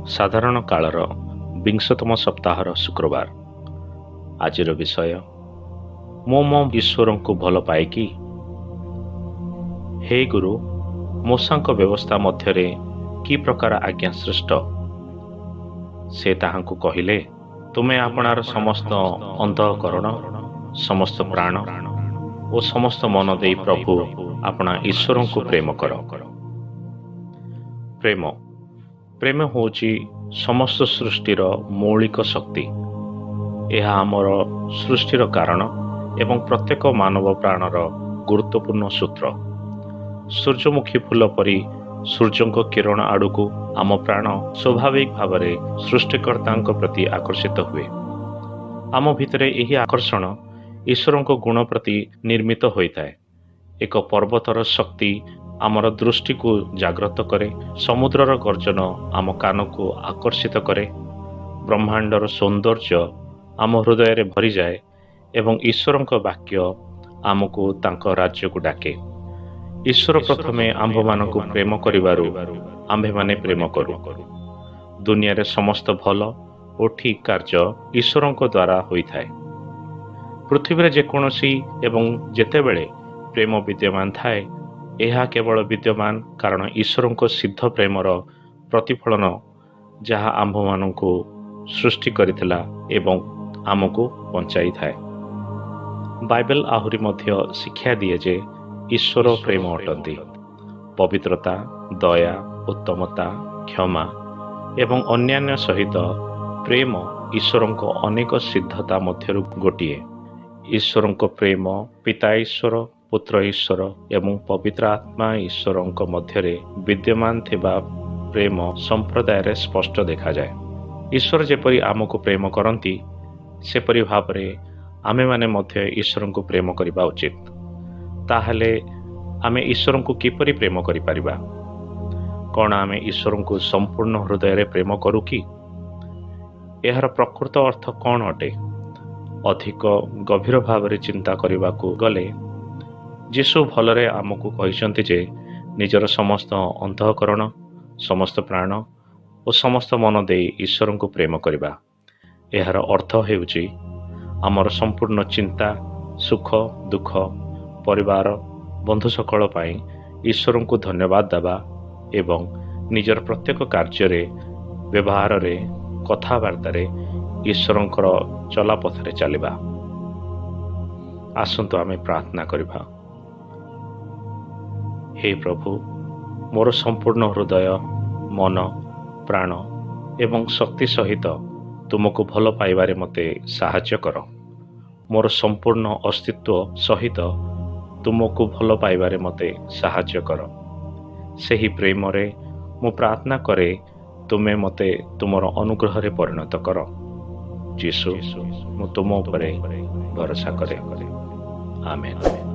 ସାଧାରଣ କାଳର ବିଂଶତମ ସପ୍ତାହର ଶୁକ୍ରବାର। ଆଜିର ବିଷୟ, ମୁଁ ମୋ ଈଶ୍ୱରଙ୍କୁ ଭଲ ପାଏ କି? ହେ ଗୁରୁ, ମୋଶାଙ୍କ ବ୍ୟବସ୍ଥା ମଧ୍ୟରେ କି ପ୍ରକାର ଆଜ୍ଞା ଶ୍ରେଷ୍ଠ? ସେ ତାହାଙ୍କୁ କହିଲେ, ତୁମେ ଆପଣାର ସମସ୍ତ ଅନ୍ତଃକରଣ, ସମସ୍ତ ପ୍ରାଣ ଓ ସମସ୍ତ ମନ ଦେଇ ପ୍ରଭୁ ଆପଣା ଈଶ୍ୱରଙ୍କୁ ପ୍ରେମ କର। ପ୍ରେମ। ପ୍ରେମ ହେଉଛି ସମସ୍ତ ସୃଷ୍ଟିର ମୌଳିକ ଶକ୍ତି। ଏହା ଆମର ସୃଷ୍ଟିର କାରଣ ଏବଂ ପ୍ରତ୍ୟେକ ମାନବ ପ୍ରାଣର ଗୁରୁତ୍ୱପୂର୍ଣ୍ଣ ସୂତ୍ର। ସୂର୍ଯ୍ୟମୁଖୀ ଫୁଲ ପରି ସୂର୍ଯ୍ୟଙ୍କ କିରଣ ଆଡ଼କୁ ଆମ ପ୍ରାଣ ସ୍ୱାଭାବିକ ଭାବରେ ସୃଷ୍ଟିକର୍ତ୍ତାଙ୍କ ପ୍ରତି ଆକର୍ଷିତ ହୁଏ। ଆମ ଭିତରେ ଏହି ଆକର୍ଷଣ ଈଶ୍ୱରଙ୍କ ଗୁଣ ପ୍ରତି ନିର୍ମିତ ହୋଇଥାଏ। ଏକ ପର୍ବତର ଶକ୍ତି ଆମର ଦୃଷ୍ଟିକୁ ଜାଗ୍ରତ କରେ, ସମୁଦ୍ରର ଗର୍ଜନ ଆମ କାନକୁ ଆକର୍ଷିତ କରେ, ବ୍ରହ୍ମାଣ୍ଡର ସୌନ୍ଦର୍ଯ୍ୟ ଆମ ହୃଦୟରେ ଭରିଯାଏ ଏବଂ ଈଶ୍ୱରଙ୍କ ବାକ୍ୟ ଆମକୁ ତାଙ୍କ ରାଜ୍ୟକୁ ଡାକେ। ଈଶ୍ୱର ପ୍ରଥମେ ଆମ୍ଭମାନଙ୍କୁ ପ୍ରେମ କରିବାରୁ ଆମ୍ଭେମାନେ ପ୍ରେମ କରୁ। ଦୁନିଆରେ ସମସ୍ତ ଭଲ ଓ ଠିକ୍ କାର୍ଯ୍ୟ ଈଶ୍ୱରଙ୍କ ଦ୍ୱାରା ହୋଇଥାଏ। ପୃଥିବୀରେ ଯେକୌଣସି ଏବଂ ଯେତେବେଳେ ପ୍ରେମ ବିଦ୍ୟମାନ ଥାଏ, ଏହା କେବଳ ବିଦ୍ୟମାନ କାରଣ ଈଶ୍ୱରଙ୍କ ସିଦ୍ଧ ପ୍ରେମର ପ୍ରତିଫଳନ, ଯାହା ଆମ୍ଭମାନଙ୍କୁ ସୃଷ୍ଟି କରିଥିଲା ଏବଂ ଆମକୁ ବଞ୍ଚାଇଥାଏ। ବାଇବେଲ ଆହୁରି ମଧ୍ୟ ଶିକ୍ଷା ଦିଏ ଯେ ଈଶ୍ୱର ପ୍ରେମ ଅଟନ୍ତି। ପବିତ୍ରତା, ଦୟା, ଉତ୍ତମତା, କ୍ଷମା ଏବଂ ଅନ୍ୟାନ୍ୟ ସହିତ ପ୍ରେମ ଈଶ୍ୱରଙ୍କ ଅନେକ ସିଦ୍ଧତା ମଧ୍ୟରୁ ଗୋଟିଏ। ଈଶ୍ୱରଙ୍କ ପ୍ରେମ ପିତା ଈଶ୍ୱର, ପୁତ୍ର ଈଶ୍ୱର ଏବଂ ପବିତ୍ର ଆତ୍ମା ଈଶ୍ୱରଙ୍କ ମଧ୍ୟରେ ବିଦ୍ୟମାନ ଥିବା ପ୍ରେମ ସମ୍ପ୍ରଦାୟରେ ସ୍ପଷ୍ଟ ଦେଖାଯାଏ। ଈଶ୍ୱର ଯେପରି ଆମକୁ ପ୍ରେମ କରନ୍ତି, ସେପରି ଭାବରେ ଆମେମାନେ ମଧ୍ୟ ଈଶ୍ୱରଙ୍କୁ ପ୍ରେମ କରିବା ଉଚିତ। ତାହେଲେ ଆମେ ଈଶ୍ୱରଙ୍କୁ କିପରି ପ୍ରେମ କରିପାରିବା? କ'ଣ ଆମେ ଈଶ୍ୱରଙ୍କୁ ସମ୍ପୂର୍ଣ୍ଣ ହୃଦୟରେ ପ୍ରେମ କରୁ କି? ଏହାର ପ୍ରକୃତ ଅର୍ଥ କ'ଣ ଅଟେ? ଅଧିକ ଗଭୀର ଭାବରେ ଚିନ୍ତା କରିବାକୁ ଗଲେ, ଯୀଶୁ ଭଲରେ ଆମକୁ କହିଛନ୍ତି ଯେ ନିଜର ସମସ୍ତ ଅନ୍ତଃକରଣ, ସମସ୍ତ ପ୍ରାଣ ଓ ସମସ୍ତ ମନ ଦେଇ ଈଶ୍ୱରଙ୍କୁ ପ୍ରେମ କରିବା। ଏହାର ଅର୍ଥ ହେଉଛି ଆମର ସମ୍ପୂର୍ଣ୍ଣ ଚିନ୍ତା, ସୁଖ, ଦୁଃଖ, ପରିବାର, ବନ୍ଧୁ ସକଳ ପାଇଁ ଈଶ୍ୱରଙ୍କୁ ଧନ୍ୟବାଦ ଦେବା ଏବଂ ନିଜର ପ୍ରତ୍ୟେକ କାର୍ଯ୍ୟରେ, ବ୍ୟବହାରରେ, କଥାବାର୍ତ୍ତାରେ ଈଶ୍ୱରଙ୍କର ଚଲାପଥରେ ଚାଲିବା। ଆସନ୍ତୁ ଆମେ ପ୍ରାର୍ଥନା କରିବା। ହେ ପ୍ରଭୁ, ମୋର ସମ୍ପୂର୍ଣ୍ଣ ହୃଦୟ, ମନ, ପ୍ରାଣ ଏବଂ ଶକ୍ତି ସହିତ ତୁମକୁ ଭଲ ପାଇବାରେ ମୋତେ ସାହାଯ୍ୟ କର। ମୋର ସମ୍ପୂର୍ଣ୍ଣ ଅସ୍ତିତ୍ୱ ସହିତ ତୁମକୁ ଭଲ ପାଇବାରେ ମୋତେ ସାହାଯ୍ୟ କର। ସେହି ପ୍ରେମରେ ମୁଁ ପ୍ରାର୍ଥନା କରେ, ତୁମେ ମୋତେ ତୁମର ଅନୁଗ୍ରହରେ ପରିଣତ କର। ଯୀଶୁ, ମୁଁ ତୁମ ଉପରେ ଭରସା କରେ। ଆମେନ୍।